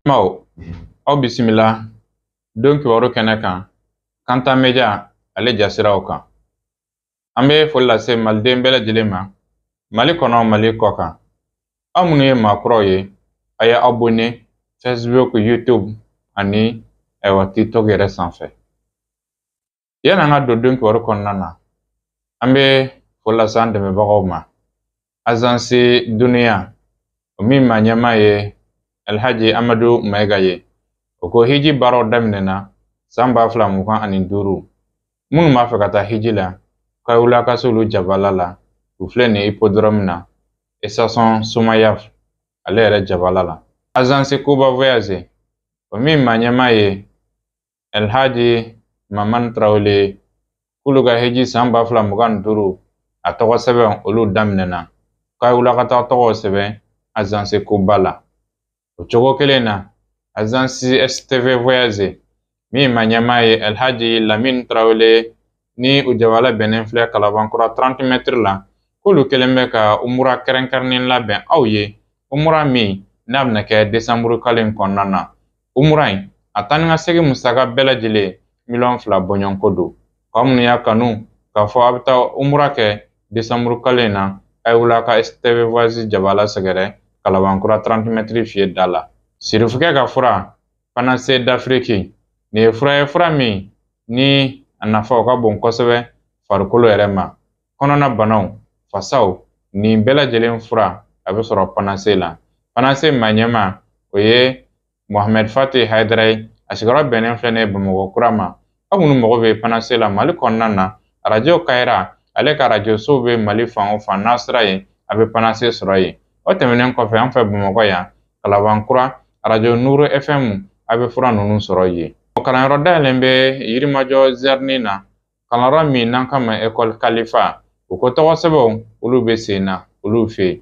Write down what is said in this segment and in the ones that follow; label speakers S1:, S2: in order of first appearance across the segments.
S1: Maaw, aw bisimila don kibaru kɛnɛ kan, Kanta Media ale jasiraw kan. An bɛ foli lase maliden bɛɛ lajɛlen ma, Mali kɔnɔ, Mali kɔ kan. Aw minnu ye maa kuraw ye, a ye abonné Facebook, YouTube ani ayiwa TikTok yɛrɛ sanfɛ. Yanni an ka don don kibaru kɔnɔna na, an bɛ foli lase an dɛmɛbagaw ma. Agence Dunuya, o min maa ɲɛmaa ye Alhaji Amadu Mayiga ye, o ko hiji baaraw daminɛna san 2025. Minnu b'a fɛ ka taa hiji la, k'a wuli a ka se olu jabala la. U filɛ nin ye hippodrome na, station Somayaf ale yɛrɛ jabala la. Agence Koba Voyage, o min maa ɲɛmaa ye Alhaji Maman Tarawele ye, k'olu ka hiji san 2025 a tɔgɔ sɛbɛn olu daminɛna, k'a wuli a ka taa tɔgɔw sɛbɛn agence Koba la. O cogo kelen na, agence STV Voyage, min maa ɲɛmaa ye Alhaji Lamine Tarawele ni u jabala bɛnnen filɛ Kalabankura 30 mètres la, k'olu kɛlen bɛ ka umura kɛrɛnkɛrɛnnen labɛn aw ye, umura min n'a bɛna kɛ desanburu kalo in kɔnɔna na. Umura in a taa ni ka segin musaka bɛɛ lajɛlen 2 miliyɔn bɔɲɔgɔnko don. K'aw minnu y'a kanu k'a fɔ a bɛ taa umura kɛ desanburu kalo in na, a ye wuli a ka STV Voyage jabala sɛgɛrɛ Kalabankura 30 mètres fiye da la. Sirifukɛ ka fura Panacée d'Afrique, nin ye fura ye, fura min ni a nafa o ka bon kosɛbɛ farikolo yɛrɛ ma. Kɔnɔna banaw, fasaw, nin bɛɛ lajɛlen fura a bɛ sɔrɔ Panacée la. Panacée maa ɲɛmaa o ye Mohamed Fatih Hayidara ye, a sigiyɔrɔ bɛnnen filɛ nin ye Bamakɔ kura ma. Aw minnu mago bɛ Panacée la Mali kɔnɔna na, arajo Kayira ale ka arajo sow bɛ Mali fan o fan, n'a sera yen a bɛ Panacée sɔrɔ yen. O tɛmɛnen kɔfɛ, an fɛ Bamakɔ yan, Kalabankura, arajo Nuru FM, a bɛ fura ninnu sɔrɔ yen. O kalanyɔrɔ dayɛlɛn bɛ Yirimajɔ Zɛrini na, kalanyɔrɔ min n'an k'a ma École Kalifa, u ko tɔgɔ sɛbɛnw olu bɛ sen na olu fɛ yen.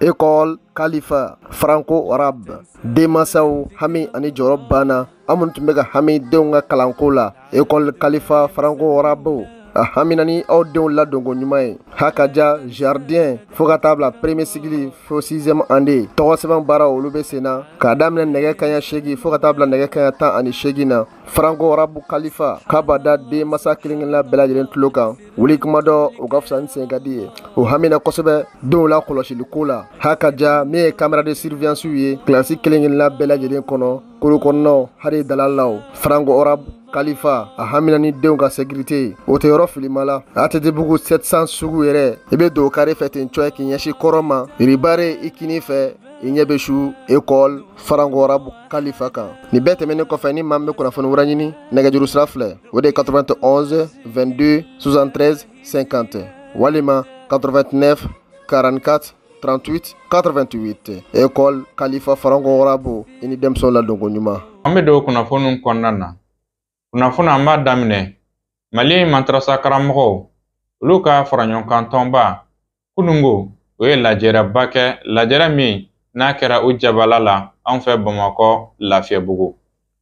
S2: École Khalifa Franco Arabe, denmansaw hami ani jɔyɔrɔ banna. An minnu tun bɛ ka hami denw ka kalanko la, École Khalifa Franco Arabe a hamina ni aw denw ladonko ɲuman ye. Hakaja jardin fo ka taa bila premier cycle fo sixième année, tɔgɔ sɛbɛn baara olu bɛ sen na k'a daminɛ nɛgɛ kaɲa 8 fo ka taa bila nɛgɛ kaɲa 18 na. Franco Arabe Khalifa k'a b'a da denmansa kelen kelenna bɛɛ lajɛlen tulo kan, wuli kuma dɔ o ka fisa ni sen ka di ye. O hamina kosɛbɛ denw la kɔlɔsili ko la. Hakaja min ye caméra de surveillance ye kilasi kelen kelenna bɛɛ lajɛlen kɔnɔ, kolo kɔnɔnaw hali dalalaw. Franco Arabe Khalifa a hamina ni denw ka sécurité ye, o tɛ yɔrɔ filima la. ATT-bugu 700 sugu yɛrɛ, i bɛ don kare fɛ ten cɔye k'i ɲɛsin kɔrɔ ma, ribare i kini fɛ, i ɲɛ bɛ su École Franco Arabe Khalifa kan. Nin bɛɛ tɛmɛnen kɔfɛ, ni maa min bɛ kunnafoni wɛrɛ ɲini, nɛgɛjuru sira filɛ, o de ye 91 22 73 50 walima 89 44 38 88. École Khalifa Franco Arabe, i ni denmisɛnw ladonko ɲuman.
S1: An bɛ don kunnafoniw kɔnɔna na. Kunnafoni an b'a daminɛ Mali matarasa karamɔgɔw olu ka faraɲɔgɔnkan tɔnba kunungo, o ye lajɛrɛba kɛ, lajɛrɛ min n'a kɛra u jabala la anw fɛ Bamakɔ Lafiyabugu.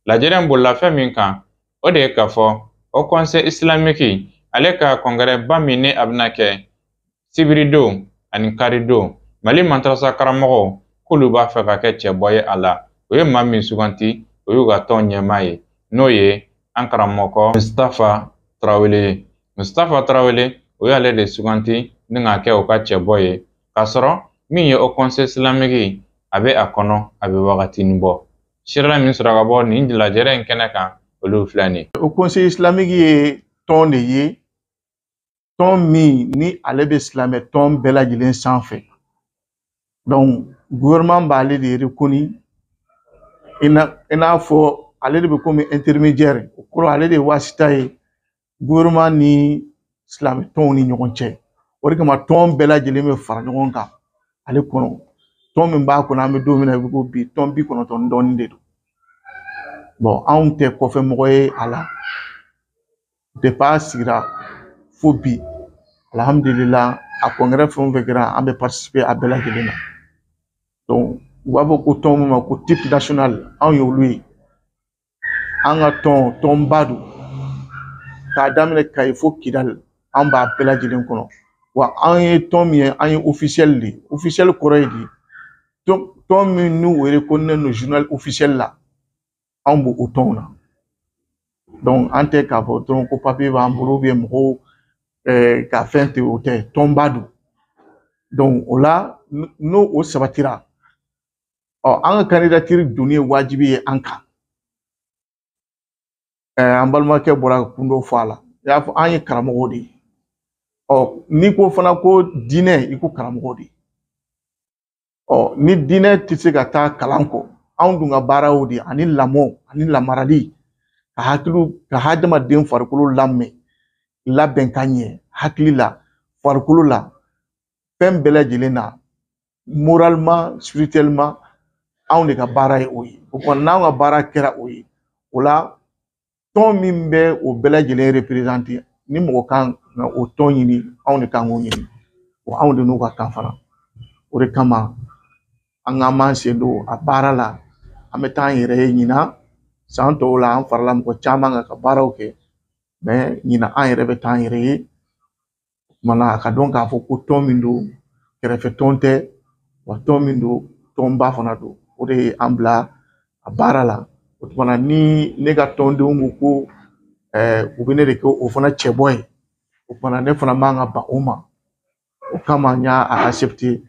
S1: Lajɛrɛ in bolila fɛn min kan, o de ye k'a fɔ o Conseil islamique ale ka congrès ba min ni a bɛna kɛ sibiridon ani karidon, Mali matarasa karamɔgɔw k'olu b'a fɛ ka kɛ cɛbɔ ye a la. O ye maa min suganti, o y'u ka tɔn ɲɛmaa ye, n'o ye an karamɔgɔ Mustafa Tarawele ye. Mustafa Tarawele, o y'ale de suganti ni k'a kɛ o ka cɛbɔ ye, k'a sɔrɔ min ye o Conseil islamique a bɛ a kɔnɔ a bɛ wagatinin bɔ. Sira min sɔrɔ ka bɔ nin lajɛrɛ in kɛnɛ kan, olu filɛ nin ye.
S3: O Conseil islamique ye tɔn de ye, tɔn min ni ale bɛ silamɛ tɔn bɛɛ lajɛlen sanfɛ. Donc gouvernement b'ale de reconnu, i n'a fɔ ale de bɛ komi intermédiaire, o kɔrɔ ale de ye wasita ye gouvernement ni silamɛ tɔnw ni ɲɔgɔn cɛ. O de kama tɔn bɛɛ lajɛlen bɛ fara ɲɔgɔn kan ale kɔnɔ. Tɔn min b'a kɔnɔ, an bɛ don min na i ko bi, tɔn 90 dɔɔnin de don. Bon, anw tɛ kɔfɛ mɔgɔ ye a la. Depuis a sigira fo bi, alhamdulillah, a congrès fɛn o fɛn kɛra, an bɛ participer a bɛɛ lajɛlen na. Donc u b'a fɔ ko tɔn min ma ko type national, anw ye olu ye. An ka tɔn, tɔnba don, k'a daminɛ Kayi fo Kidali, an b'a bɛɛ lajɛlen kɔnɔ. Wa an ye tɔn min ye, an ye officiel de ye. Officiel kɔrɔ ye di? Tɔn min n'u reconnaît no journal officiel la, anw b'o tɔnw na. Donc an tɛ k'a fɔ dɔrɔn ko papier b'an bolo ou bien mɔgɔw ka fɛn tɛ, o tɛ, tɔnba don. Donc o la, n'o o sabatira, ɔ an ka candidature donni ye wajibi ye an kan. An balimakɛ bɔra ka kun dɔ fɔ a la, i y'a fɔ an ye karamɔgɔw de ye. Ɔ n'i ko fana ko diinɛ, i ko karamɔgɔ de ye. Ɔ ni diinɛ tɛ se ka taa kalan kɔ, anw dun ka baara y'o de ye, ani lamɔ ani lamarali, ka hakiliw ka hadamaden farikolo lamɛn labɛn ka ɲɛ hakili la, farikolo la, fɛn bɛɛ lajɛlen na, moralement, spirituellement, anw de ka baara ye o ye. O kɔni n'anw ka baara kɛra o ye, o la tɔn min bɛ o bɛɛ lajɛlen représenter, ni mɔgɔ kan ka o tɔn ɲini, anw de kan k'o ɲini, wa anw de n'u ka kan fana. O de kama an k'an m'an sen don a baara la, an bɛ taa an yɛrɛ ye ɲinan. San tɔw la an farala mɔgɔ caman kan ka baaraw kɛ, mais ɲinan an yɛrɛ bɛ taa an yɛrɛ ye. O tuma na a ka dɔn k'a fɔ ko tɔn min don, kɛrɛfɛ tɔn tɛ, wa tɔn min don, tɔnba fana don. O de ye an bila a baara la. O tuma na ni ne ka tɔndenw ko ko u bɛ ne de kɛ o fana cɛbɔ ye, o tuma na ne fana man ka ban o ma. O kama n y'a accepté.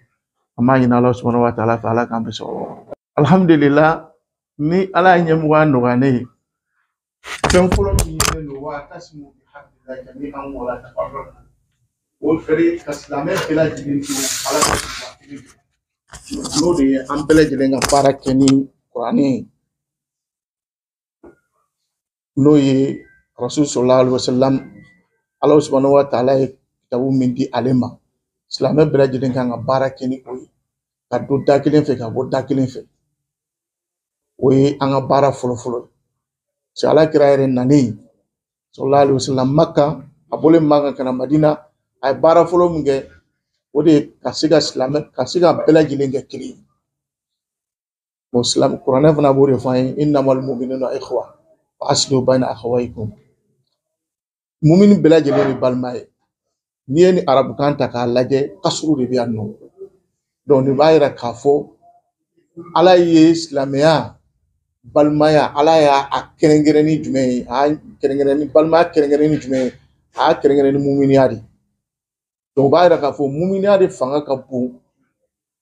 S3: An b'a ɲini Ala subahana wa taala fɛ, Ala k'an bɛɛ sɔrɔ. Alhamdulillah, ni Ala ye ɲɛmɔgɔya nɔgɔya ne ye, fɛn fɔlɔ min ɲininen don, wa tasimu bi hablillahi jami'an wa la tafarraqu, o fɛrɛ ka silamɛ bɛɛ lajɛlen to Ala ka kelen n'o de ye, an bɛɛ lajɛlen ka baara kɛ ni kuranɛ ye, n'o ye Rasul sallallahu alaihi wasallam, Ala subahana wa taala ye kitabu min di ale ma, silamɛ bɛɛ lajɛlen kan ka baara kɛ ni o ye, ka don da kelen fɛ ka bɔ da kelen fɛ. O ye an ka baara fɔlɔ-fɔlɔ ye. Parce que Ala kira yɛrɛ nalen sallallahu alaihi wasallam Makka, a bɔlen Makka ka na Madina, a ye baara fɔlɔ min kɛ, o de ye ka se ka silamɛ, ka se ka bɛɛ lajɛlen kɛ kelen ye. Bon, silamɛ kuranɛ fana b'o de fɔ an ye, innamal mu'minuna ikhwa fa aslihu bayna akhawaykum. Mumini bɛɛ lajɛlen ye balima ye. N'i ye ni arabukan ta k'a lajɛ, kasuru de bɛ yan nɔ. Donc nin b'a yira k'a fɔ Ala ye silamɛya balimaya, Ala y'a kɛrɛnkɛrɛn ni jumɛn ye? A y'a kɛrɛnkɛrɛn ni balimaya, kɛrɛnkɛrɛn ni jumɛn ye? A y'a kɛrɛnkɛrɛn ni muminiya de ye. Donc o b'a yira k'a fɔ muminiya de fanga ka bon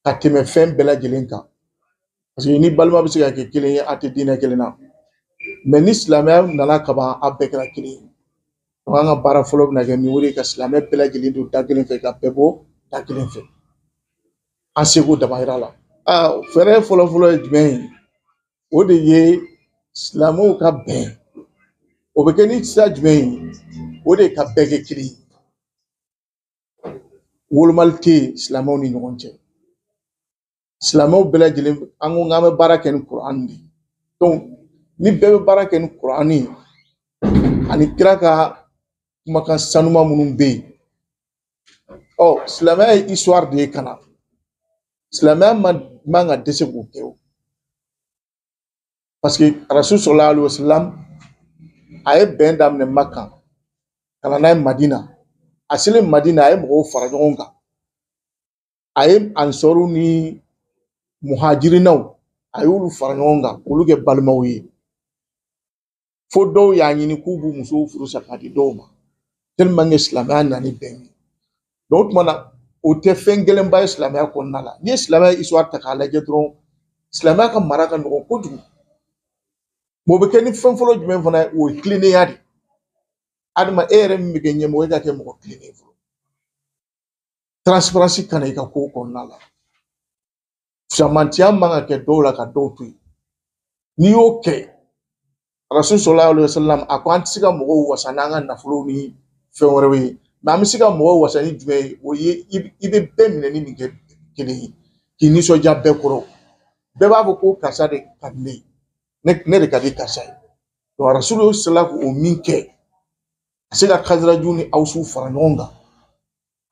S3: ka tɛmɛ fɛn bɛɛ lajɛlen kan. Parce que ni balima bɛ se ka kɛ kelen ye, a tɛ diinɛ kelen na. Mais ni silamɛya nana kaban, a bɛɛ kɛra kelen ye. Donc an ka baara fɔlɔ bɛna kɛ min ye, o de ye ka silamɛ bɛɛ lajɛlen don da kelen fɛ, ka bɛɛ bɔ da kelen fɛ. An seko damayira la. Aa, fɛɛrɛ fɔlɔ-fɔlɔ ye jumɛn ye? O de ye silamɛw ka bɛn. O bɛ kɛ ni sira jumɛn ye? O de ye ka bɛɛ kɛ kelen ye. Wolomali tɛ yen silamɛw ni ɲɔgɔn cɛ. Silamɛw bɛɛ lajɛlen, an ko k'an bɛ baara kɛ ni kuranɛ de ye. Donc ni bɛɛ bɛ baara kɛ ni kuranɛ ye, ani kira ka kumakan sanuma minnu bɛ yen. Ɔ silamɛya ye histoire de ye ka na. Silamɛya man ka dɛsɛ k'o kɛ o. Parce que Rasul sallallahu alaihi wasallam a ye bɛn daminɛ Makka ka na n'a ye Madina. A selen Madina, a ye mɔgɔw fara ɲɔgɔn kan. A ye ansɔriw ni muhajirinaw, a y'olu fara ɲɔgɔn kan k'olu kɛ balimaw ye. Fo dɔw y'a ɲini k'u b'u musow furu sa k'a di dɔw ma. Tellement que silamɛya nana ni bɛn ye. Donc o tuma na, o tɛ fɛn gɛlɛnba ye silamɛya kɔnɔna la. N'i ye silamɛya histoire ta k'a lajɛ dɔrɔn, silamɛya ka mara ka nɔgɔn kojugu. O bɛ kɛ ni fɛn fɔlɔ jumɛn fana ye? O ye tilennenya de ye. Adama, e yɛrɛ min bɛ kɛ ɲɛmɔgɔ ye, e ka kɛ mɔgɔ tilennen ye fɔlɔ. Transparence kana i ka ko kɔnɔna la. Fisamantiya man ka kɛ dɔw la ka dɔw to yen. N'i y'o kɛ, Rasul sallallahu alaihi wasallam a ko an tɛ se ka mɔgɔw wasa n'an ka nafolo ni fɛn wɛrɛw ye, mais an bɛ se ka mɔgɔw wasa ni jumɛn ye? O ye i bɛ bɛɛ minɛ ni min kɛ kelen ye, k'i nisɔndiya bɛɛ kɔrɔ. Bɛɛ b'a fɔ ko karisa de ka di ne ye, ne de ka di karisa ye. Donc Rasul sera k'o min kɛ, ka se ka Khazraju ni Awusu fara ɲɔgɔn kan.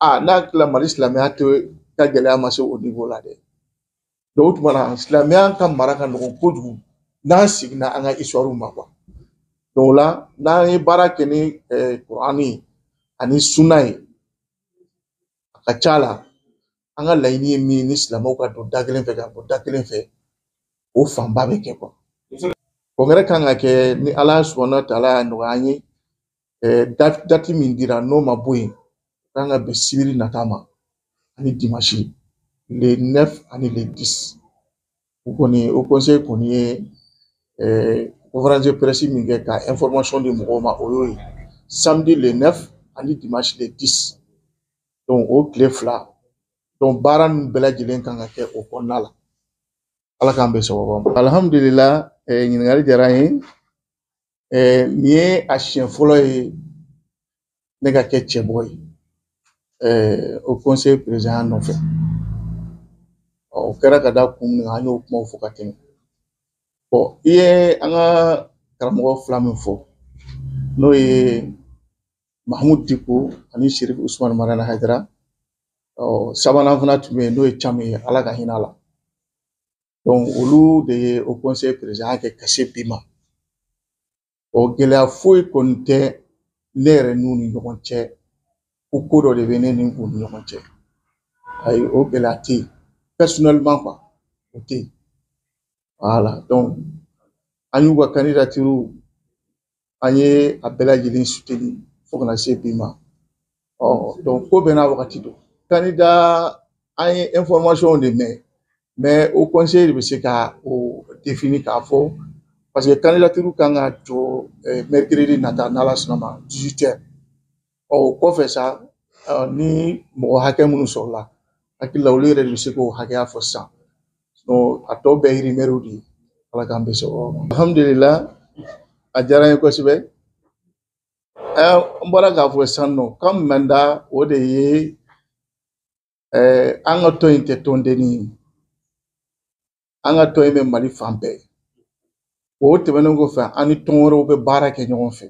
S3: Aa, n'a hakili la Mali silamɛya tɛ ka gɛlɛya ma se o niveau la dɛ. Donc o tuma na, silamɛya ka mara ka nɔgɔn kojugu n'an seginna an ka histoire ma quoi. Donc o la, n'an ye baara kɛ ni kuranɛ ye ani suna ye, A ka ca la, an ka laɲini ye min ye, ni silamɛw ka don da kelen fɛ ka bɔ da kelen fɛ, o fanba bɛ kɛ quoi. Congrès kan ka kɛ ni Ala subahana taala y'a nɔgɔya an ye, date min dira n'o ma bɔ yen, o kan ka bɛn sibiri nata ma ani dimanche le 9 ani le 10. O kɔni, o conseil kɔni ye conférence de presse min kɛ ka information di mɔgɔw ma, o y'o ye samedi le 9 ani dimanche le 10. Donc o tile 2, donc baara ninnu bɛɛ lajɛlen kan ka kɛ o kɔnɔna la. Ala k'an bɛn sababu ma. Alhamdulillah, ɲininkali diyara n ye. Nin ye a siɲɛ fɔlɔ ye ne ka kɛ cɛbɔ ye o conseil président nɔfɛ. O kɛra ka da kun min kan, an y'o kumaw fɔ ka tɛmɛ. Bon, i ye an ka karamɔgɔ fila min fɔ, n'o ye Mahamudu Diko ani Sherif Usman Madani Hayidara, ɔ sabanan fana tun bɛ yen, n'o ye Camu ye, Ala ka hinɛ a la. Donc olu de ye o conseil président kɛ ka se bi ma. O gɛlɛya foyi kɔni tɛ ne yɛrɛ n'u ni ɲɔgɔn cɛ, ko ko dɔ de bɛ ne ni u ni ɲɔgɔn cɛ. Ayi, o gɛlɛya tɛ yen personnellement quoi, o tɛ yen. Voilà, donc an y'u ka candidature, an ye a bɛɛ lajɛlen soutenir fo kana se bi ma. Ɔ donc ko bɛɛ n'a wagati don. Candidat, an ye information de mɛn, mais o conseil de bɛ se ka o définir k'a fɔ, parce que candidature kan ka jɔ mercredi nata, n'Ala sɔnna ma, 18 heures. Ɔ o kɔfɛ sa, ni mɔgɔ hakɛ minnu sɔrɔla, hakili la olu yɛrɛ de bɛ se k'o hakɛya fɔ sisan. A tɔ bɛɛ ye rumeur de ye. Ala k'an bɛn sababu ma. Alhamdulillah, a diyara n ye kosɛbɛ. N bɔra k'a fɔ sisan nɔ, kan mandat o de ye, an ka tɔn in tɛ tɔndennin ye. An ka tɔn in bɛ Mali fan bɛɛ. O tɛmɛnen kɔfɛ, an ni tɔn wɛrɛw bɛ baara kɛ ɲɔgɔn fɛ.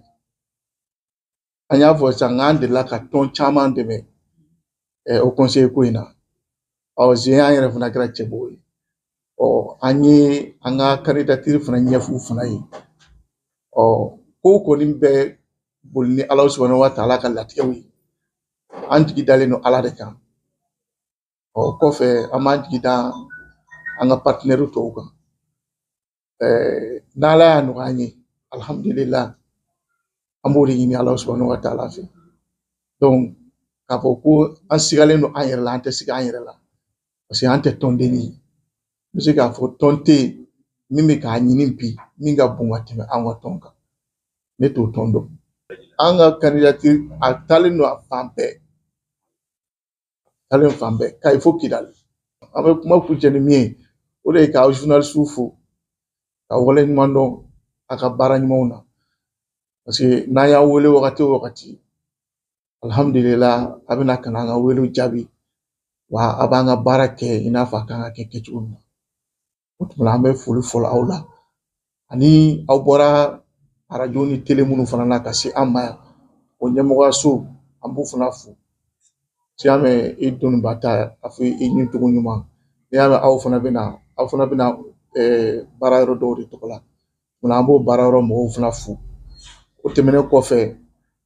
S3: An y'a fɔ sisan k'an delila ka tɔn caman dɛmɛ o conseil ko in na. Ɔ zen an yɛrɛ fana kɛra cɛbɔ ye. Ɔ an ye an ka candidature fana ɲɛf'u fana ye. Ɔ ko kɔni bɛ boli ni Ala subahana wa taala ka latigɛw ye. An jigi dalen don Ala de kan. Ɔ kɔfɛ, an b'an jigi da an ka partenaire tɔw kan. N'Ala y'a nɔgɔya an ye, alhamdulillah, an b'o de ɲini Ala subahana wa taala fɛ. Donc k'a fɔ ko an sigalen don an yɛrɛ la, an tɛ siga an yɛrɛ la, parce que an tɛ tɔndennin ye. N bɛ se k'a fɔ tɔn tɛ yen min bɛ k'a ɲini bi min ka bon ka tɛmɛ an ka tɔn kan. Ne t'o tɔn dɔn. An ka candidature a taalen don a fan bɛɛ, taalen fan bɛɛ, Kayi fo Kidali. An bɛ kuma kuncɛ ni min ye, o de ye k'aw journaliste fo, ka waleɲuman dɔn a ka baara ɲumanw na. Parce que n'an y'aw wele wagati o wagati, alhamdulillah, a bɛna ka na an ka welew jaabi, wa a b'an ka baara kɛ i n'a fɔ a kan ka kɛ kɛcogo min na. O tuma na, an bɛ foli fɔlɔ aw la, ani aw bɔra arajo ni télé minnu fana na ka se an ma yan, o ɲɛmɔgɔyaso, an b'u fana fo. N'i y'a mɛn i doniba ta, a fɔ i ɲini cogo ɲuman. N'i y'a mɛn aw fana bɛ na baara yɔrɔ dɔw de tɔgɔ la. O la an b'o baara yɔrɔ mɔgɔw fana fo. O tɛmɛnen kɔfɛ, n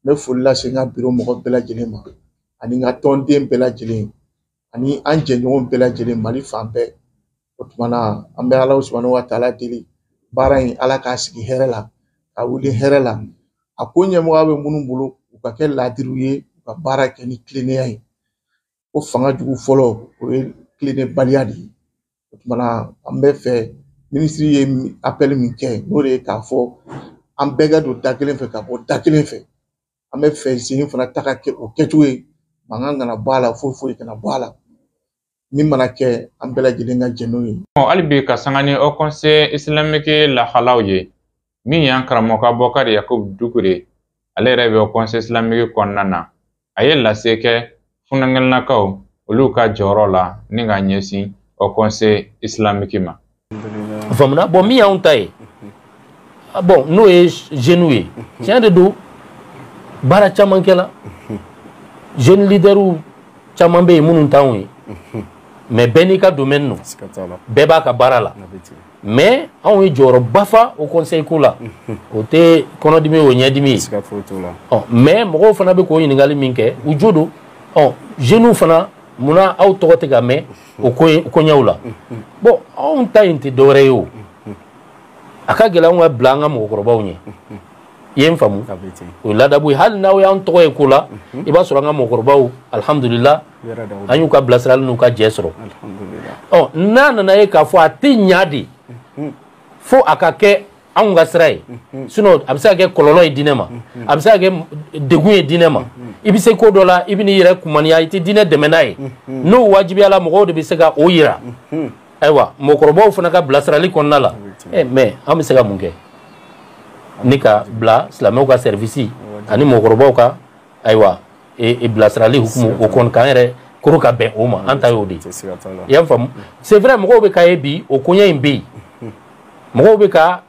S3: bɛ foli lase n ka biro mɔgɔ bɛɛ lajɛlen ma, ani n ka tɔnden bɛɛ lajɛlen, ani an jɛɲɔgɔn bɛɛ lajɛlen Mali fan bɛɛ. O tuma na, an bɛ Ala subahana wa taala deli, baara in, Ala k'a sigi hɛrɛ la, ka wuli hɛrɛ la. A ko ɲɛmɔgɔya bɛ minnu bolo, u ka kɛ laadiriw ye, u ka baara kɛ ni tilennenya ye. Ko fanga jugu fɔlɔ, o ye tilennebaliya de ye. O tuma na, an bɛ fɛ minisiri ye appel min kɛ, n'o de ye k'a fɔ an bɛɛ ka don da kelen fɛ ka bɔ da kelen fɛ. An bɛ fɛ sen fana ta ka kɛ o kɛcogo ye, mankan kana bɔ a la, foyi foyi kana bɔ a la. Min mana kɛ, an bɛɛ lajɛlen ka jɛ n'o ye.
S1: Hali bi ka sanga ni Haut Conseil islamique lahalaw ye, min y'an karamɔgɔ Abubakari Yakubu Dukure, ale yɛrɛ bɛ Haut Conseil islamique kɔnɔna na, a ye lase kɛ funanŋɛlakaw olu ka jɔyɔrɔ la ni ka ɲɛsin Haut Conseil islamique ma.
S4: Faamuna. Bon, min y'anw ta ye, bon, n'o ye jeunes ye, tiɲɛ de don, baara caman kɛla. Jeune leaderw caman bɛ yen minnu t'anw ye, mais bɛɛ n'i ka domaine don, bɛɛ b'a ka baara la. Mais anw ye jɔyɔrɔba fa o conseil ko la, o tɛ kɔnɔdimi, o ɲɛdimi ye. Ɔ mais mɔgɔw fana bɛ k'o ɲininkali min kɛ, u jo don. Ɔ jeunes fana Munna aw tɔgɔ tɛ ka mɛn o koɲɛw la? Bon, anw ta in tɛ dɔwɛrɛ ye o. A ka gɛlɛn anw ka bila an ka mɔgɔkɔrɔbaw ɲɛ. I ye n faamu? O ye ladabu ye. Hali n'aw y'an tɔgɔ ye ko la, i b'a sɔrɔ an ka mɔgɔkɔrɔbaw, alhamdulillah, an y'u ka bilasirali n'u ka jɛ sɔrɔ. Ɔ, n'a nana ye k'a fɔ a tɛ ɲa de fo a ka kɛ anw ka sira ye, sinon a bɛ se ka kɛ kɔlɔlɔ ye diinɛ ma, a bɛ se ka kɛ degun ye diinɛ ma. I bɛ se ko dɔ la, i bɛ n'i yɛrɛ kumaniya, i tɛ diinɛ dɛmɛ n'a ye. N'o wajibiyala, mɔgɔw de bɛ se ka o yira. Ayiwa, mɔgɔkɔrɔbaw fana ka bilasirali kɔnɔna la, mais an bɛ se ka mun kɛ ni ka bila silamɛw ka service ani mɔgɔkɔrɔbaw ka, ayiwa, bilasirali hukumu o kɔni k'an yɛrɛ koro ka bɛn o ma, an ta y'o de ye. I y'a faamu? C'est vrai, mɔgɔw bɛ ka ye bi o koɲɛ in bɛ yen, mɔgɔw bɛ ka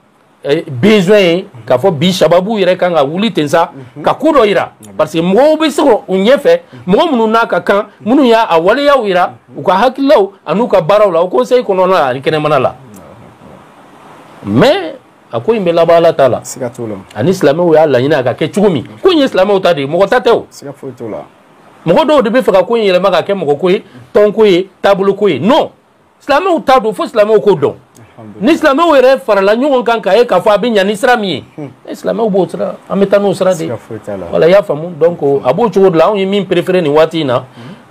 S4: besoin ye k'a fɔ bi sababu yɛrɛ kan ka wuli ten sa ka ko dɔ yira, parce que mɔgɔw bɛ se u ɲɛfɛ, mɔgɔ minnu n'a ka kan, minnu y'a a waleyaw yira u ka hakililaw an'u ka baaraw la o conseil kɔnɔna la ani kɛnɛmana la. Mais a ko in bɛ laban Ala ta la, ani silamɛw y'a laɲini a ka kɛ cogo min. Ko in ye silamɛw ta de ye, mɔgɔ ta tɛ o. Mɔgɔ dɔw de bɛ fɛ ka ko in yɛlɛma ka kɛ mɔgɔ ko ye, tɔnko ye, taabolo ko ye. Non, silamɛw ta don, fo silamɛw k'o dɔn. Ni silamɛw yɛrɛ farala ɲɔgɔn kan k'a ye k'a fɔ a bɛ ɲa ni sira min ye, silamɛw b'o sira, an bɛ taa n'o sira de ye. Wala, i y'a faamu? Donc a b'o cogo de la. Anw ye min préféré nin waati in na,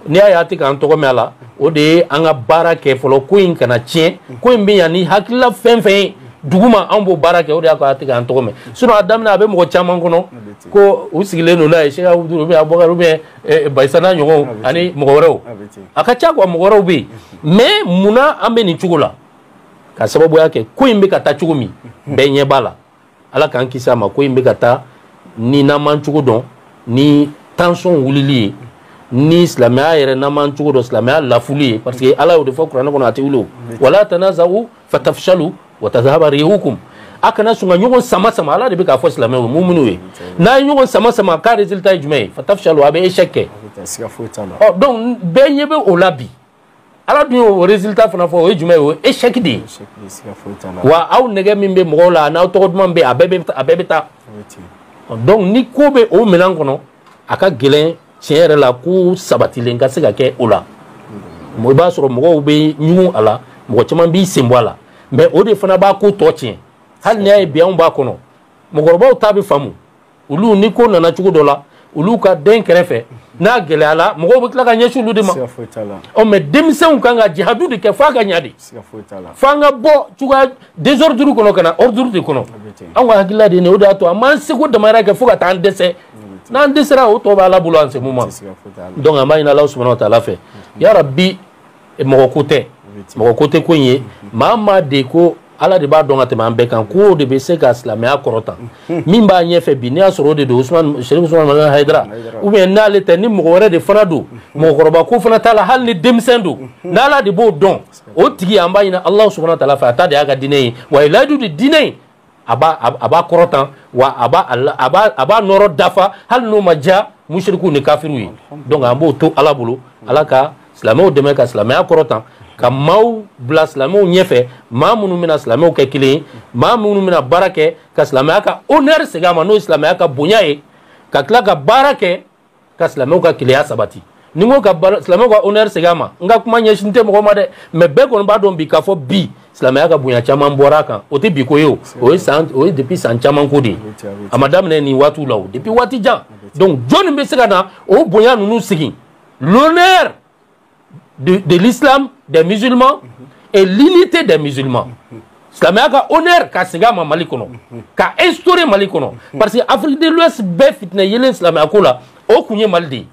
S4: n'i y'a ye a tɛ k'an tɔgɔ mɛn a la, o de ye an ka baara kɛ fɔlɔ, ko in kana tiɲɛ. Ko in bɛ ɲa ni hakilila fɛn fɛn ye duguma, anw b'o baara kɛ, o de y'a to a tɛ k'an tɔgɔ mɛn. Sinon a daminɛ a bɛ mɔgɔ caman kɔnɔ ko u sigilen don n'a ye, Cheikh Abdou ou bien Abubakar ou bien Bayisa n'a ɲɔgɔnw ani mɔgɔ wɛrɛw. A ka ca quoi, mɔgɔ wɛrɛw bɛ yen. Mais munna an bɛ nin cogo la? Ka sababuya kɛ ko in bɛ ka taa cogo min, bɛɛ ɲɛ b'a la. Ala k'an kisi a ma. Ko in bɛ ka taa ni n'an m'an cogo dɔn, ni tension wulili ye, ni silamɛya yɛrɛ n'an m'an cogo dɔn, silamɛya lafuli ye, parce que Ala y'o de fɔ kuranɛ kɔnɔ, a tɛ wuli o. Wala tanaza'u fatafshalu wa tadhhaba rihukum. A kana sɔn ka ɲɔgɔn sama sama. Ala de bɛ k'a fɔ silamɛw ye, muminu ye, n'a ye ɲɔgɔn sama sama, k'a résultat ye jumɛn ye? Fatafshalu, a bɛ échec kɛ. Ɔ, donc bɛɛ ɲɛ bɛ o la bi. Ala dun y'o résultat fana fɔ, o ye jumɛn ye? O ye échec de ye. Wa aw nɛgɛ min bɛ mɔgɔw la, n'aw tɔgɔ duman bɛ yen, a bɛɛ bɛ taa. Donc ni ko bɛ o minɛn kɔnɔ, a ka gɛlɛn tiɲɛ yɛrɛ la ko sabatilen ka se ka kɛ o la. I b'a sɔrɔ mɔgɔw bɛ ɲugun a la, mɔgɔ caman b'i sen bɔ a la, mais o de fana b'a ko tɔ tiɲɛ. Hali n'i y'a ye bi anw b'a kɔnɔ, mɔgɔkɔrɔbaw ta bɛ faamu. Olu ni ko nana cogo dɔ la, olu ka den kɛrɛfɛ, n'a gɛlɛyala, mɔgɔw bɛ tila ka ɲɛsin olu de ma. Ɔ, mais denmisɛnw kan ka jihadu de kɛ f'a ka ɲa de, f'an ka bɔ cogoya désordre kɔnɔ ka na ordre de kɔnɔ. Anw ka hakilila de ye nin ye. O de y'a to an m'an seko damayira kɛ fo ka taa an dɛsɛ. N'an dɛsɛra, o tɔ bɛ Ala bolo en ce moment. Donc an b'a ɲini Ala subahana wa taala fɛ, yarabi, mɔgɔ ko tɛ, mɔgɔ ko tɛ ko in ye. Maa maa de ko Ala de b'a dɔn ka tɛmɛ an bɛɛ kan, k'o de bɛ se ka silamɛya kɔrɔta. Min b'a ɲɛfɛ bi, n'i y'a sɔrɔ o de don, Usman Cherif Usman Madani Hayidara, ou bien n'ale tɛ, ni mɔgɔ wɛrɛ de fana don, mɔgɔkɔrɔba ko fana t'a la, hali ni denmisɛn don, n'Ala de b'o dɔn, o tigi an b'a ɲini Ala subahana wa taala fɛ, a ta de y'a ka diinɛ ye, wa a ye layidu di diinɛ in, a b'a kɔrɔtan, wa a b'a nɔrɔ dafa, hali n'o ma diya musirikiw ni kafiriw ye. Donc an b'o to Ala bolo, Ala ka silamɛw dɛmɛ ka silamɛya kɔrɔtan, ka maaw bila silamɛw ɲɛfɛ, maa minnu bɛna silamɛw kɛ kelen ye, maa minnu bɛna baara kɛ ka silamɛya ka honneur segin a ma, n'o ye silamɛya ka bonya ye, ka tila ka baara kɛ ka silamɛw ka kelenya sabati. Ni n ko ka silamɛw ka honneur segin a ma, n ka kuma ɲɛsin tɛ mɔgɔ ma dɛ, mais bɛɛ kɔni b'a dɔn bi k'a fɔ bi silamɛya ka bonya caman bɔra a kan. O tɛ bi ko ye o, o ye san, o ye depuis san caman ko de ye, a ma daminɛ nin waatiw la o, depuis waati jan. Donc jɔnni bɛ se ka na o bonya ninnu segin? L'honneur de l'islam, des musulmans et l'unité des musulmans. Silamɛya ka honneur ka segin a ma Mali kɔnɔ, ka instaurer Mali kɔnɔ, parce que Afrique de l'Ouest bɛɛ fitinɛ yelen silamɛya ko la, o kun ye Mali de ye.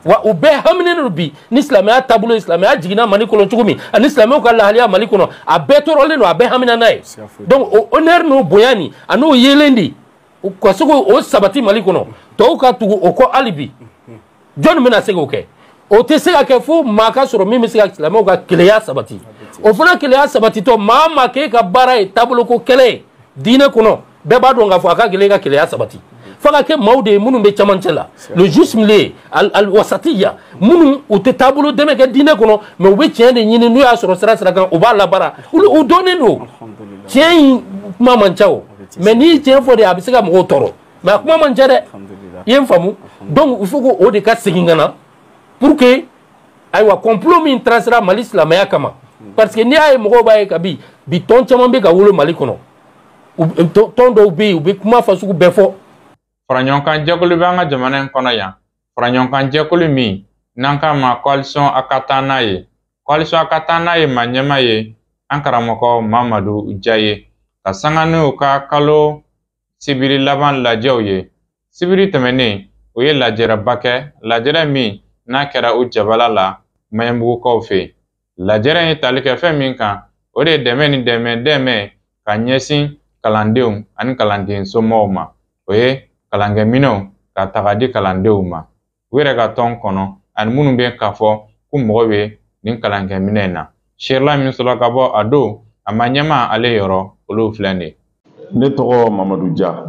S4: Wa u bɛɛ haminen don bi ni silamɛya taabolo ye, silamɛya jiginna Mali kɔnɔ cogo min, ani silamɛw ka lahaliya Mali kɔnɔ, a bɛɛ tɔɔrɔlen don, a bɛɛ hamina n'a ye. Donc o honneur n'o bonya nin a n'o yelen de, ka se k'o sabati Mali kɔnɔ, tɔw ka tugu o kɔ hali bi. Jɔnni bɛna se k'o kɛ? O tɛ se ka kɛ fo maa ka sɔrɔ min bɛ se ka silamɛw ka kelenya sabati. O fana kelenya sabatitɔ, maa maa k'e ka baara ye taaboloko kɛlɛ ye diinɛ kɔnɔ, bɛɛ b'a dɔn k'a fɔ a ka gɛlɛn i ka kelenya sabati. F'a ka kɛ maaw de ye minnu bɛ camancɛ la, le juste milieu, al wasatiya, minnu u tɛ taabolo dɛmɛ kɛ diinɛ kɔnɔ, mais u bɛ tiɲɛ de ɲini, n'u y'a sɔrɔ sira sira kan, u b'a labaara. Olu u dɔnnen don. Tiɲɛ in kuma man ca o, mais n'i ye tiɲɛ fɔ de, a bɛ se ka mɔgɔw tɔɔrɔ, mais a kuma man ca dɛ. I ye n faamu? Donc il faut que o de ka segin ka na pour que Ayiwa, complot min tracera Mali silamɛya kama, parce que n'i y'a ye mɔgɔw b'a ye kabi bi, tɔn caman bɛ ka wolo Mali kɔnɔ, tɔn dɔw bɛ yen, u bɛ kuma fasugu bɛɛ fɔ.
S1: Faraɲɔgɔnkan jɛkulu bɛ an ka jamana in kɔnɔ yan, faraɲɔgɔnkan jɛkulu min n'an k'a ma Coalition A ka taa n'a ye. Coalition A ka taa n'a ye maa ɲɛmaa ye an karamɔgɔ Mamadu Ja ye, ka sanga n'u ka kalo sibiri laban lajɛw ye. Sibiri tɛmɛnen, o ye lajɛrɛba kɛ, lajɛrɛ min n'a kɛra u jabala la Maɲanbugukaw fɛ yen. Lajɛrɛ in ye tali kɛ fɛn min kan, o de ye dɛmɛ ni dɛmɛ dɛmɛ ka ɲɛsin kalandenw ani kalanden somɔgɔw ma. O ye kalankɛminɛnw ka taga di kalandenw ma u yɛrɛ ka tɔn kɔnɔ, ani minnu bɛ k'a fɔ ko mɔgɔ bɛ nin kalankɛminɛn in na. Seerela min sɔrɔ ka bɔ a don a ma ɲɛma ale yɔrɔ, olu filɛ nin ye.
S5: Ne tɔgɔ Mamadu Ja,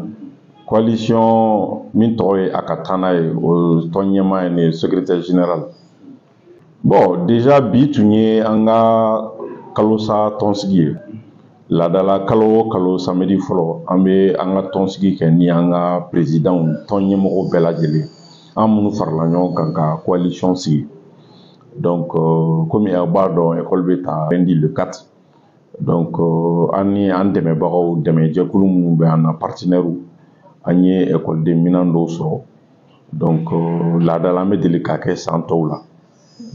S5: coalition min tɔgɔ ye A ka taa n'a ye, o tɔn ɲɛmaa ye ne ye, secrétaire général. Bon, déjà bi tun ye an ka kalosa tɔnsigi ye. Laadala kalo o kalo samedi fɔlɔ, an bɛ an ka tɔnsigi kɛ ni an ka présidentw, tɔn ɲɛmɔgɔw bɛɛ lajɛlen, an minnu farala ɲɔgɔn kan ka coalition sigi. Donc komi aw b'a dɔn, école bɛ ta lundi le 4. Donc an ni an dɛmɛbagaw, dɛmɛjɛkulu minnu bɛ an na, partenaires, an ye ekɔliden minɛn dɔw sɔrɔ. Donc laadala an bɛ deli k'a kɛ san tɔw la.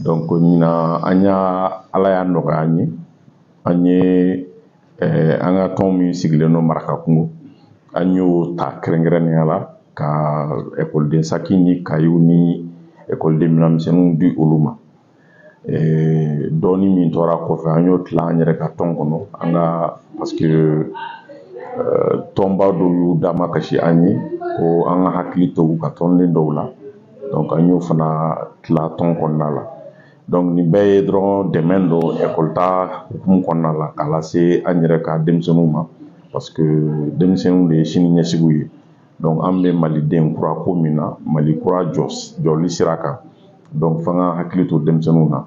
S5: Donc ɲinan an y'a, Ala y'a nɔgɔya an ye, an ye an ka tɔn min sigilen don Marakakungo, an y'o ta kɛrɛnkɛrɛnnenya la ka ekɔliden saki ni kayiw ni ekɔliden minɛnmisɛnninw di olu ma. Dɔɔni min tora kɔfɛ, an y'o tila an yɛrɛ ka tɔn kɔnɔ, an ka, parce que tɔnba dɔw y'u dama kasi an ye ko an ka hakili to u ka tɔnden dɔw la. Donc an y'o fana tila tɔn kɔnɔna la. Donc nin bɛɛ ye dɔrɔn dɛmɛ don ekɔli ta hukumu kɔnɔna la k'a lase an yɛrɛ ka denmisɛnninw ma, parce que denmisɛnninw de ye sini ɲɛsigiw ye. Donc an bɛ maliden kura ko min na, Mali kura jɔli sira kan, donc f'an ka hakili to denmisɛnninw na.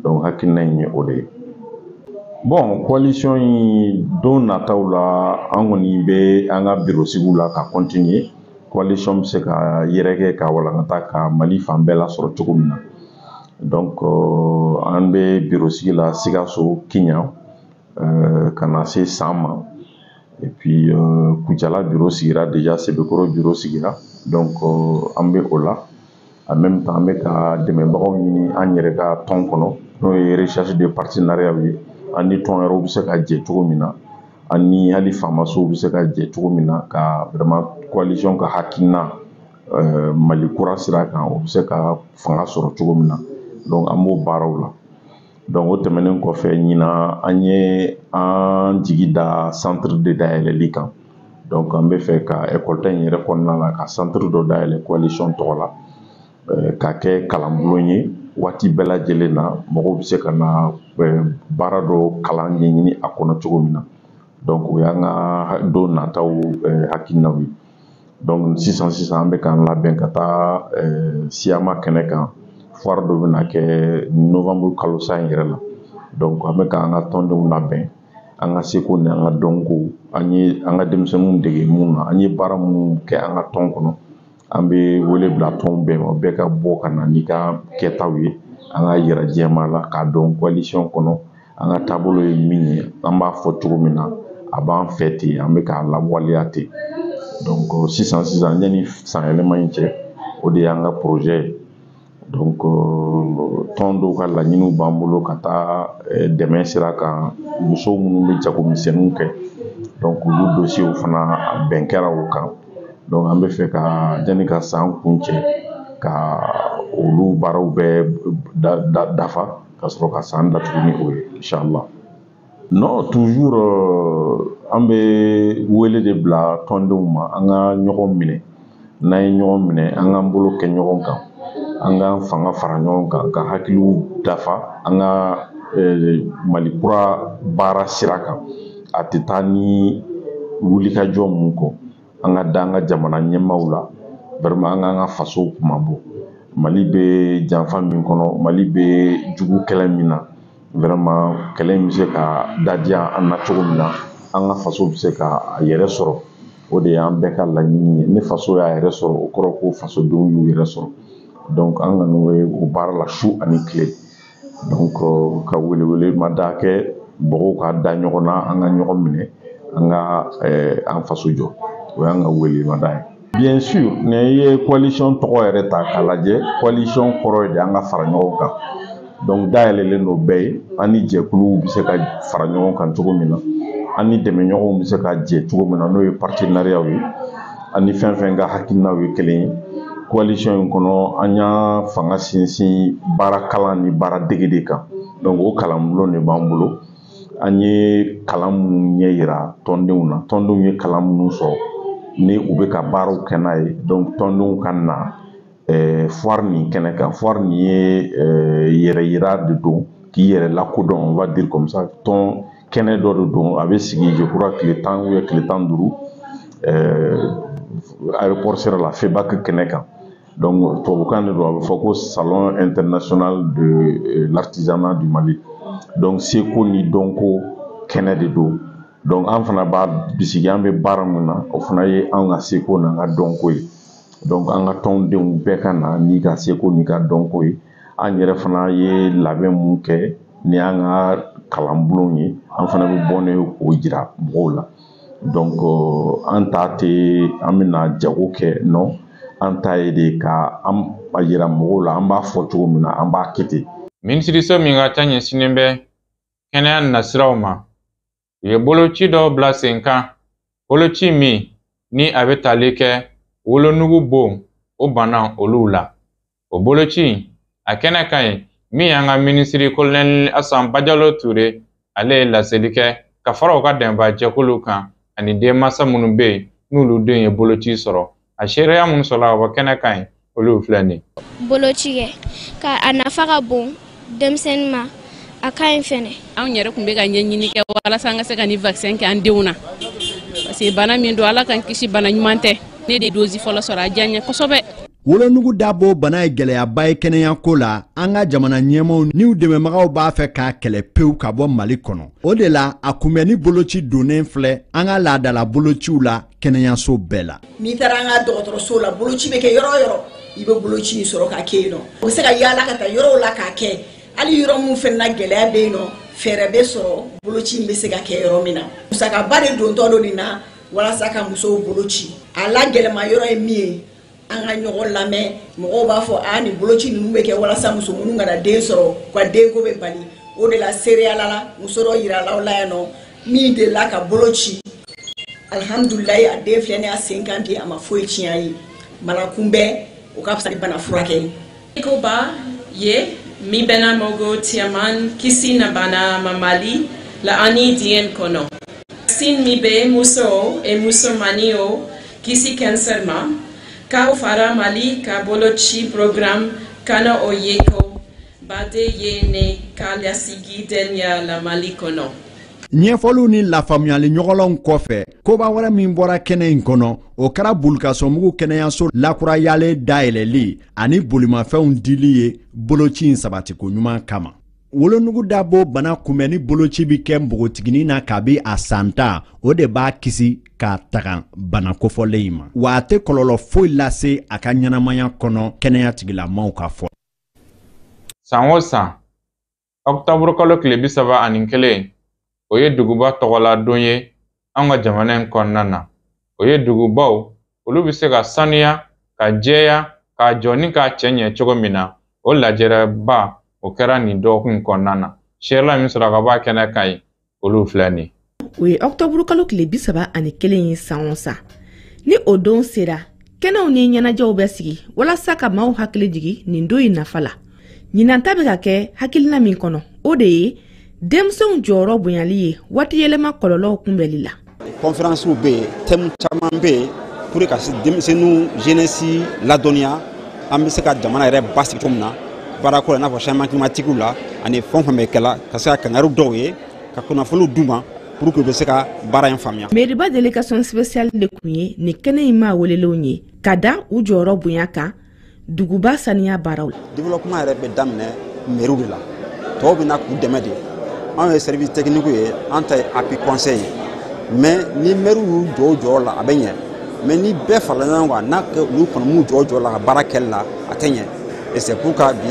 S5: Donc hakilina in ye o de ye. Bon, coalition in, don nataw la, an kɔni bɛ an ka bureau sigiw la ka continuer. Coalition bɛ se ka yɛrɛkɛ ka walankata ka Mali fan bɛɛ lasɔrɔ cogo min na. Donc an bɛ bureau sigi la Sikaso, Kiɲan, ka na se San ma. Et puis Kucala bureau sigira déjà, Sebekɔrɔ bureau sigira. Donc an bɛ o la. En même temps, an bɛ ka dɛmɛbagaw ɲini an yɛrɛ ka tɔn kɔnɔ, n'o ye recherche de partenariat ye, an ni tɔn wɛrɛw bɛ se ka jɛ cogo min na, an ni hali faamasow bɛ se ka jɛ cogo min na, ka vraiment coalition ka hakilina Mali kura sira kan, o bɛ se ka fanga sɔrɔ cogo min na. Donc an b'o baaraw la. Donc o tɛmɛnen kɔfɛ, ɲinan an ye an jigi da centre de dayɛlɛli kan. Donc an bɛ fɛ ka école ta in yɛrɛ kɔnɔna la ka centre dɔ dayɛlɛ coalition tɔgɔ la, ka kɛ kalanbulon ye. Waati bɛɛ lajɛlen na, mɔgɔw bɛ se ka na baara dɔ kalan ɲɛɲini a kɔnɔ cogo min na. Donc o y'an ka don nataw hakilinaw ye. Donc sisan sisan, an bɛ k'an labɛn ka taa Siyama kɛnɛ kan. Foire dɔ bɛna kɛ novembre kalo sa in yɛrɛ la. Donc an bɛ k'an ka tɔndenw labɛn, an ka seko ni an ka dɔnko, an ye an ka denmisɛnninw dege mun na, an ye baara minnu kɛ an ka tɔn kɔnɔ, an bɛ wele bila tɔn bɛɛ ma, bɛɛ ka bɔ ka na n'i ka kɛtaw ye, an ka yira jɛma la k'a dɔn coalition kɔnɔ an ka taabolo ye min ye, an b'a fɔ cogo min na, a b'an fɛ ten, an bɛ k'a lawaleya ten. Donc sisan sisan, yanni san yɛlɛma in cɛ, o de y'an ka projet ye. Donc tɔn dɔw ka laɲiniw b'an bolo ka taa dɛmɛ sira kan, musow minnu bɛ jagomisɛnninw kɛ. Donc olu dossiers fana, a bɛn kɛra o kan. Donc an bɛ fɛ ka yanni ka san kun cɛ ka olu baaraw bɛɛ dafa ka sɔrɔ ka san datugu ni o ye, inshallah. Non, toujours an bɛ wele de bila tɔndenw ma, an ka ɲɔgɔn minɛ. N'an ye ɲɔgɔn minɛ, an k'an bolo kɛ ɲɔgɔn kan, an k'an fanga fara ɲɔgɔn kan, ka hakiliw dafa an ka Mali kura baara sira kan. A tɛ taa ni wulikajɔ mun kɔ, an ka da an ka jamana ɲɛmaaw la, vraiment an k'an ka faso kunmabɔ. Mali bɛ janfa min kɔnɔ, Mali bɛ jugu kɛlɛ min na, vraiment kɛlɛ in bɛ se ka dadiya an na cogo min na, an ka faso bɛ se ka a yɛrɛ sɔrɔ. O de y'an bɛɛ ka laɲini ye. Ni faso y'a yɛrɛ sɔrɔ, o kɔrɔ ko fasodenw y'u yɛrɛ sɔrɔ. Donc an kɔni bɛ o baara la su ani tile. Donc ka welewele ma da kɛ mɔgɔw ka da ɲɔgɔn na, an ka ɲɔgɔn minɛ, an ka an faso jɔ. O y'an ka welemada ye. Bien sûr, n'i ye coalition tɔgɔ yɛrɛ ta k'a lajɛ, coalition kɔrɔ ye de an ka fara ɲɔgɔn kan. Donc dayɛlɛlen don bɛɛ ye, an ni jɛkuluw bɛ se ka fara ɲɔgɔn kan cogo min na, an ni dɛmɛɲɔgɔnw bɛ se ka jɛ cogo min na, n'o ye partenariat ye, an ni fɛn fɛn ka hakilinaw ye kelen ye. Coalition in kɔnɔ, an y'a fanga sinsin baara kalan ni baara dege de kan. Donc o kalanbulon de b'an bolo. An ye kalan minnu ɲɛ yira tɔndenw na, tɔndenw ye kalan minnu sɔrɔ ni u bɛ ka baaraw kɛ n'a ye. Donc tɔndenw ka na foire nin kɛnɛ kan. Foire nin ye yɛrɛ yira de don, k'i yɛrɛ lakodɔn, on va dire comme ça. Tɔn kɛnɛ dɔ de don, a bɛ sigi je crois tile 10 ou tile 15 aéroport sira la, FEBAC kɛnɛ kan. Donc tubabukan de don, a bɛ fɔ ko Salon international de l'artisanat du Mali. Donc seko ni dɔnko kɛnɛ de don. Donc an fana b'a bisigi, an bɛ baara min na, o fana ye anw ka seko n'an ka dɔnko ye. Donc an ka tɔndenw bɛɛ ka na n'i ka seko n'i ka dɔnko ye. An yɛrɛ fana ye labɛn mun kɛ ni an ka kalanbulon ye, an fana bɛ bɔ n'o ye k'o jira mɔgɔw la. Donc an ta tɛ an bɛna jago kɛ, non, an ta ye de ka an a yira mɔgɔw la, an b'a fɔ cogo min na, an b'a kɛ ten.
S1: Minisiriso min ka ca ɲɛsinnen bɛ kɛnɛya nasiraw ma, u ye boloci dɔw bila sen kan, boloci min ni a bɛ tali kɛ wolonugu bon o bana olu la. O boloci a kɛnɛ ka ɲi min y'an ka minisiri Kolonɛli Asan Bajalo Ture, ale ye laseli kɛ ka fara u ka dɛmɛbaa kan ani denmansa minnu bɛ yen n'olu den ye boloci sɔrɔ. A seereya minnu sɔrɔla ka bɔ kɛnɛ kan ɲi, olu filɛ nin ye.
S6: Boloci kɛ ka a nafa ka bon denmisɛnnin ma, a ka ɲi fɛnɛ.
S7: Anw yɛrɛ tun bɛ ka ɲɛɲini kɛ walasa an ka se ka nin vaccin kɛ an denw na, parce que bana min don, Ala k'an kisi, bana ɲuman tɛ. Ne de dosi fɔlɔ sɔrɔ, a diya n ye kosɛbɛ.
S8: Wolonugu dabo bana ye gɛlɛyaba ye kɛnɛyako la. An ka jamana ɲɛmaw n'u dɛmɛbagaw b'a fɛ k'a kɛlɛ pewu ka bɔ Mali kɔnɔ. O de la a kunbɛnni boloci donnen filɛ an ka laadala bolociw la kɛnɛyaso bɛɛ la.
S9: N'i taara an ka dɔgɔtɔrɔso la, boloci bɛ kɛ yɔrɔ o yɔrɔ, i bɛ boloci in sɔrɔ k'a kɛ yen nɔ. U bɛ se ka yaala ka taa yɔrɔw la k'a kɛ, hali yɔrɔ min fɛnɛ na gɛlɛya bɛ yen nɔ, fɛɛrɛ bɛ sɔrɔ boloci in bɛ se ka kɛ yɔrɔ min na. Musakaba de dontɔ don nin na walasa ka musow boloci. A la gɛlɛma yɔrɔ ye min ye, an ka ɲɔgɔn lamɛn. Mɔgɔw b'a fɔ a nin boloci ninnu bɛ kɛ walasa muso minnu kana den sɔrɔ, u ka denko bɛ bali. O de la seereyala la, muso dɔ yirala aw la yan nɔ min delila ka boloci, alihamudulilayi, a den filɛ nin ye a sen kan bi, a ma foyi tiɲɛ a ye. Bana kunbɛn o ka fisa ni bana furakɛ ye.
S10: Koba ye min bɛna mɔgɔ caman kisi na bana ma Mali la ani diɲɛ kɔnɔ. Vaccin min bɛ musow e musomanninw kisi cancer ma, k'aw fara Mali ka boloci programme kana, o ye ko ba de ye ne ka lasigi denya la Mali kɔnɔ.
S8: Ɲɛfɔliw ni lafaamuyali ɲɔgɔnlɔnw kɔfɛ, koba wɛrɛ min bɔra kɛnɛ in kɔnɔ, o kɛra Bulukasɔnmugu kɛnɛyaso lakurayalen dayɛlɛli ani bolimafɛnw dili ye boloci in sabatiko ɲuman kama. Wolonugu dabo bana kunbɛnni boloci bɛ kɛ npogotiginin na kabi a san 10, o de b'a kisi k'a taga bana kofɔlen in ma, wa a tɛ kɔlɔlɔ foyi lase a ka ɲɛnamaya kɔnɔ, kɛnɛya tigilamaaw ka fɔ.
S1: San o san, ɔkutɔburu kalo tile 31, o ye duguba tɔgɔla don ye an ka jamana in kɔnɔna na. O ye dugubaw olu bɛ se ka sanuya ka jɛya k'a jɔ ni k'a cɛ ɲɛ cogo min na, o lajɛrɛba o kɛra nin dɔgɔkun in kɔnɔna na. Seerela min sɔrɔ ka bɔ a kɛnɛ kan ye, olu filɛ nin ye.
S11: O ye ɔkutɔburu kalo tile 31 ye san o san. Ni o don sera, kɛnɛw ni ɲɛnajɛw bɛ sigi walasa ka maaw hakili jigin nin don in nafa la. Ɲinan ta bɛ ka kɛ hakilina min kɔnɔ, o de ye denmisɛnw jɔyɔrɔ bonyali ye waati yɛlɛma kɔlɔlɔw kunbɛnli la.
S12: Conférences bɛ yen, thème caman bɛ yen pour ka se denmisɛnninw jeunesse ladɔnniya, an bɛ se ka jamana yɛrɛ basigi cogo min na baarako la, i n'a fɔ changement climatique la ani fɛn o fɛn bɛ kɛ la, ka se ka kangari dɔw ye, ka kunnafoniw d'u ma pour que u bɛ se ka baara in faamuya.
S11: Meriba délégation spéciale de tun ye nin kɛnɛ in maa welelenw ye ka da u jɔyɔrɔ bonya kan duguba saniya baaraw la.
S12: Développement yɛrɛ bɛ daminɛ mairie de la, tɔw bɛ na k'u dɛmɛ de. Anw ye service technique ye, an ta ye appui conseil ye, mais ni maire y'u jɔ u jɔyɔrɔ la, a bɛ ɲɛ, mais ni bɛɛ farala ɲɔgɔn kan n'a kɛ olu kɔni m'u jɔ u jɔyɔrɔ la ka baara kɛli la, a tɛ ɲɛ. Et c'est pourquoi bi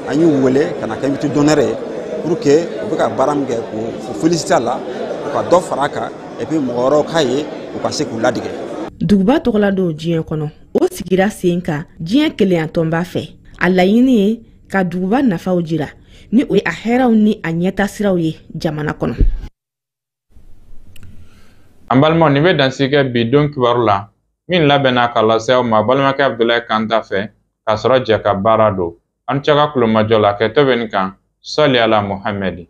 S12: An y'u wele ka na kɛ invité d'honneur ye pour que u bɛ ka baara min kɛ, k'u féliciter a la, u ka dɔ fara a kan, et puis mɔgɔ wɛrɛw k'a ye, u ka se k'u ladege.
S11: Duguba tɔgɔla don diɲɛ kɔnɔ, o sigira sen kan diɲɛ kelenyatɔnba fɛ. A laɲini ye ka duguba nafaw jira, ni o ye a hɛrɛw ni a ɲɛtasiraw ye jamana kɔnɔ.
S1: An balimaw, nin bɛ dansigi kɛ bi don kibaru la min labɛnna ka lase aw ma balimakɛ Abudulayi Kanta fɛ, k'a sɔrɔ jɛ ka baara don. An cɛ ka kulomajɔ la kɛtɔ bɛ nin kan. Sɔli ala Muhamɛdi.